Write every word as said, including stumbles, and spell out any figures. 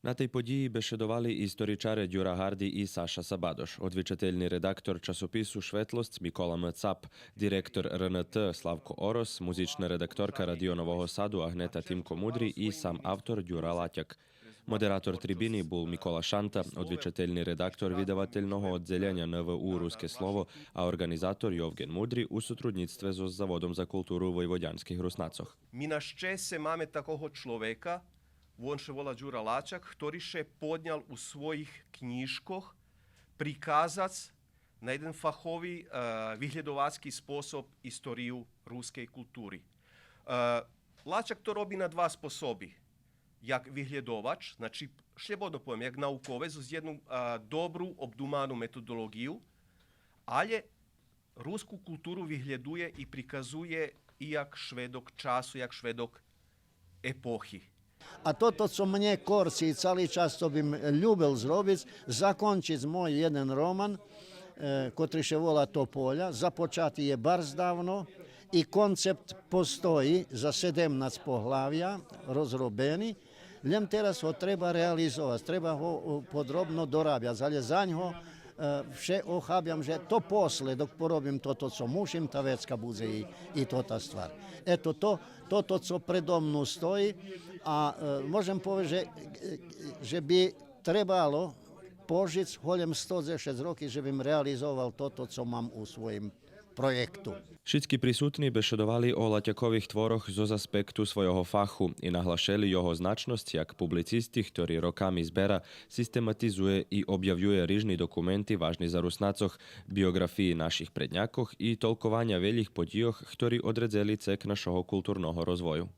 На тей подїї бешедовали историчаре Дюра Гарди и Саша Сабадош, одвичательни редактор часопису Шветлосц Микола М. Цап, директор Р Н Т Славко Орос, музична редакторка Радио Нового Саду Агнета Тимко Мудри и сам автор Дюра Латяк. Модератор трибини бул Микола Шанта, одвичательни редактор видавательного оддзелєня Н В У Руске слово, а орґанизатор Йовґен Мудри у сотруднїцтве зоз Заводом за културу войводянских Руснацох. Ми на щесце маме такого чловека, вон ше вола Дюра Латяк, хтори ше поднял у своїх кнїжкох приказац на єден фахови, е, виглєдовацки способ историю рускей култури. Е, Латяк то роби на два способи. Як виглєдовач, значи, шлєбодно повем, як науковец, з єдну, е, добру, обдуману методолоґию, алє руску културу виглєдує и приказує и як шведок часу, як шведок епохи. А тото цо мнє корци и цали час цо бим любел зробиц, закончиц мой єден роман, е, котри ше вола Тополя, започати є барз давно и концепт постої за седемнац поглавя розробени, лєм тераз го треба реализовац, треба го, о, подробно дорабяц, алє заньго, е, вше охабям же то после, док поробим тото цо мушим, та вецка будзе и, и тота ствар. Ето то, тото цо предо мну стої, а, е, можем повесц же, е, же би требало пожиц голєм сто дзешец роки же бим реализовал тото цо мам у своїм проєкту. Шицки присутни бешедовали о Латякових творох зоз аспекту свойого фаху и наглашели його значносц як публицисти, хтори роками збера, систематизує и обявює рижни документи важни за Руснацох, биоґрафиї наших преднякох и толкованя велїх подїйох, хтори одредзели цек нашого културного розвою.